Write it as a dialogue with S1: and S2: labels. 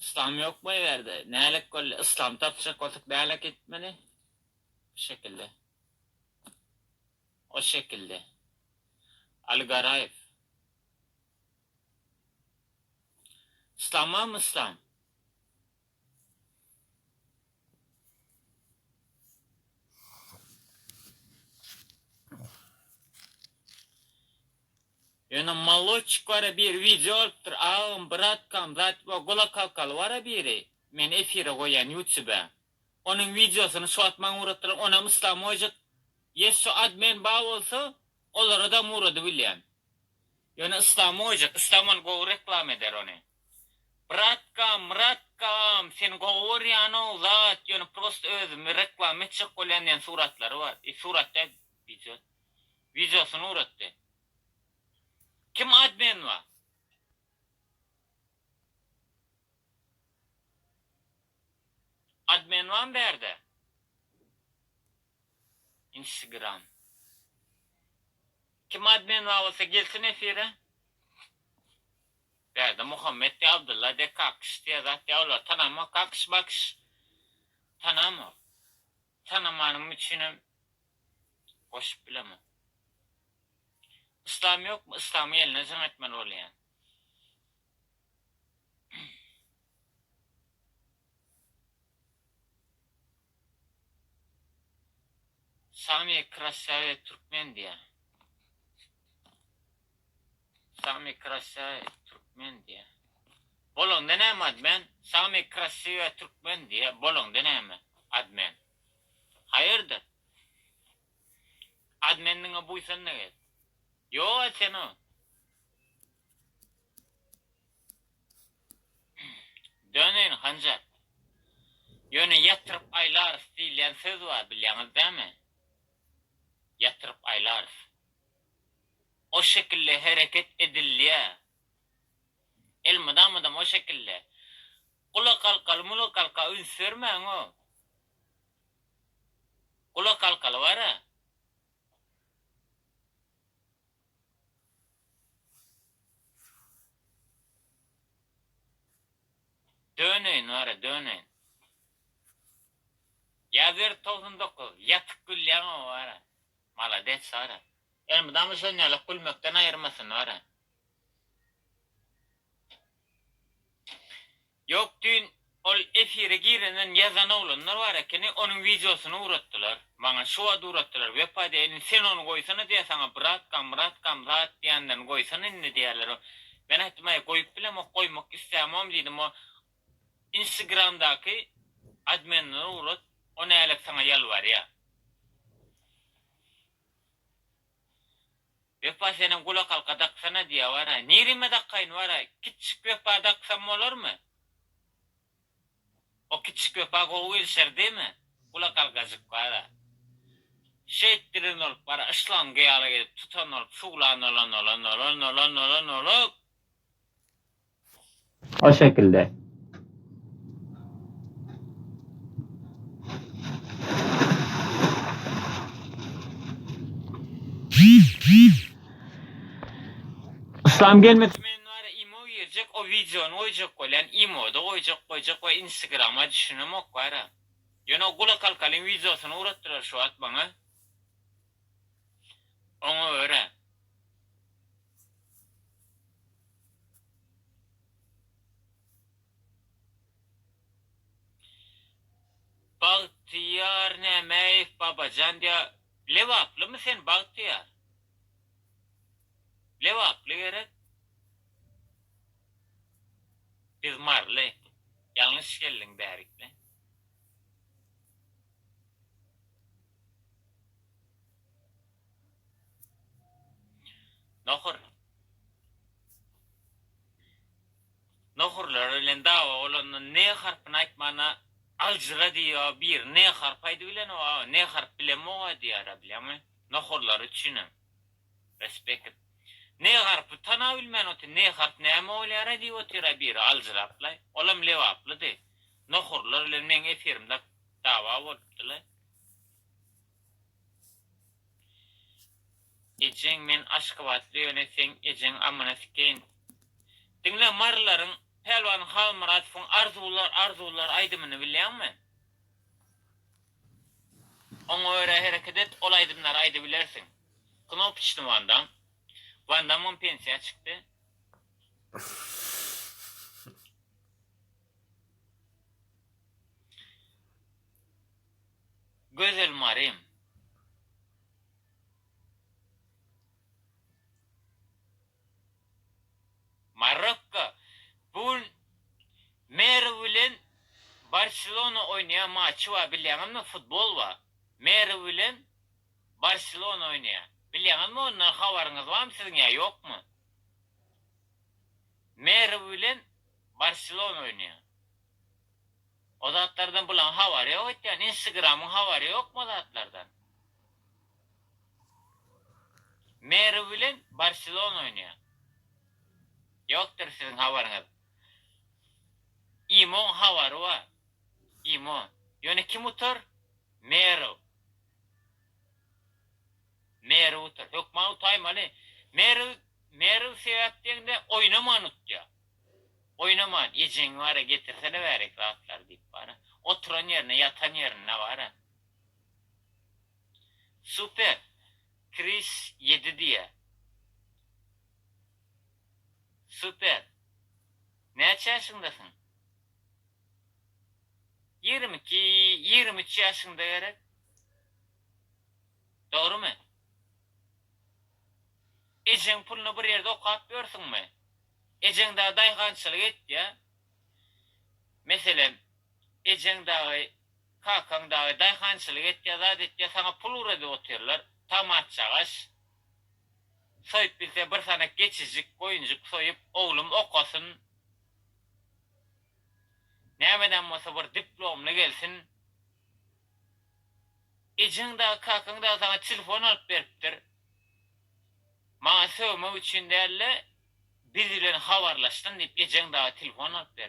S1: Yslam ýokmy bärde? Nälek boldy? Yslam tapjak bolsak nälek etmeli? Bu şekilde. O şekilde. Aly Garaýew. Yslam barmy yslam? Ýöne moloçik bara biri wideo alypdyr agam bratkam zat we gulak halkaly bara biri men efire goýýan ýutube onuň wideosyny şu wagt maňa ugratdylar onam yslam goýjak ýes şu admen bar bolsa olaradam ugradybilýän ýöne yslam goýjak yslam ony gowy reklama eder ony bratkam myratkam seni gowy görýänow zat ýöne prosto özümi reklama etjek bolýan diýen suratlary bar surat däl wideo Wideosyny ugratdy. Kim admin bar? Admin barmy bärde? Instagram. Kim admin bar bolsa gelsin efire. Bärde Muhammet diýe Abdylla diýe Kakyş diýe zat diýe olar tanamok Kakyş bakyş tanamok. Tanamanym üçinem Goşup bilemok. Yslam ýokmy? Yslamyň eline jaň etmeli bolýan. Sami krasawýa türkmen diýä. Sami krasawýa türkmen diýä. Bolaňda näme admen? Sami krasiwýa türkmen diýä. Bolaňda näme admen? Haýyrdyr? Admenliňe buýsan-da gel. Ýok-a sen-o. Döneýin Hanjar. Ýöne ýatyryp aýlarys diýilýän söz bar bilýäňiz dämi? Ýatyryp aýlarys. O şekilde hereket edilýä. Elmydamadam o şekilde. Gulak halkaly mulak halka üns bermäň-o. Gulak halkaly bar-a. Döneýin bar-a, döneýin. Ýazer 99, ýatyk gülýäň-ow bar-a. Malades bar-a. Elmydama şon ýalak gülmekden aýyrmasyn bar-a. Ýok düýn ol efire girenden ýazan oglanlar bar ekeni onuň wideosyny ugratdylar maňa şu wagt ugratdylar Wepa diýýär indi sen ony goýsana diýýär saňa bratkam myratkam zat diýenden goýsana indi diýýärler men aýtdym aý goýup bilemok goýmak islämom diýdim o instagramdaky admenlere ugrat o nälek saňa ýalbarýar. Wepa senem gulak halka daksana diýýä wara. Nirime dakaýyn wara? Kiçjik Wepa daksam bolarmy? O kiçjik Wepa gowy gelişer diýme. Gulak halkajyk wara. Şeýtdiren bolup wara yşlangy ýaly gelip tutan bolup suwlan olan olan olan olan olan bolup. O şekilde. Yslam gelmese men bara imo girjek o wideony goýjak bolýan imoda goýjak goýjak we instagrama düşünemok bara. Ýöne o gulak halkalyň wideosyny ugratdylar şu wagt maňa. Oňa görä. Bagtyýar Nämäýew Babajan diýä Lebaplymy sen Bagtyýar? Lebaply gerek? Biz Maryly. Ýalňyş geldiň bärikle. Nohur. Nohurlar bilen dawa bolanda N harpyny aýtmana aljyra diýýär biri N harp aýdybilenok aga N harp bilemok-a diýýär-ä bilýäňmi nohurlar üçinem respekt N harpy tanabilmän otyr N harp näme bolýar-a diýip otyr-a biri aljyraplaý olam lebaplydy nohurlar bilen meň efirimde dawa bolupdy-laý. Ejeň men aşgabatly ýöne seň ejeň amyna sikeýin. Diňle marylaryň. Pälwan Halmyradowyň Arzuwlar, arzuwlar aýdymyny bilýäňmi? Oňa görä hereket et, ol aýdymlary aýdybilersiň. Knopyçny Wandam. Wandamam pensiýa çykdy. Gözel Marym. Marokko bu gün Merw bilen Barselona oýnaýan maçy bar bilýäňizmi futbol bar Merw bilen Barselona oýnaýar bilýäňizmi ondan habaryňyz barmy siziň ýa ýokmy Merw bilen Barselona oýnaýar o zatlardan bulaň habary ýok öýtýän instagramyň habary ýokmy o zatlardan. Merw bilen Barselona oýnaýar. Ýokdur siziň habaryňyz. Imoň habary bar. Imo. Ýöne kim utar? Merw. Merw utar. Hökman utaýmaly. Merw Merw sebäp diýeňde oýnaman utýar. Oýnaman, ejeňi bara getirsene bärik zatlary diýip bara. Oturan ýerine, ýatan ýerinde bara. Super. Kris ýedi diýä. Super. Näçe ýaşyňdasyň? 22, 23 ýaşyňda gerek. Dogrymy? Ejeň puluna bir ýerde okap ýörsüňmi? Ejeň dagy daýhançylyk etýä. Meselem, ejeň dagy Kakaň dagy daýhançylyk etýä zat etýä saňa pul ugradyp otyrlar tamatjagaş soýup bilse bir sanak geçijik goýunjyk soýup oglum okasyn nämedem bolsa bir diplomly gelsin ejeň dagy kakaň dagy saňa telefon alyp beripdir maňa sögmek üçin dälde biz bilen habarlaşsyn diýip ejeň dagy telefon alyp beripdir.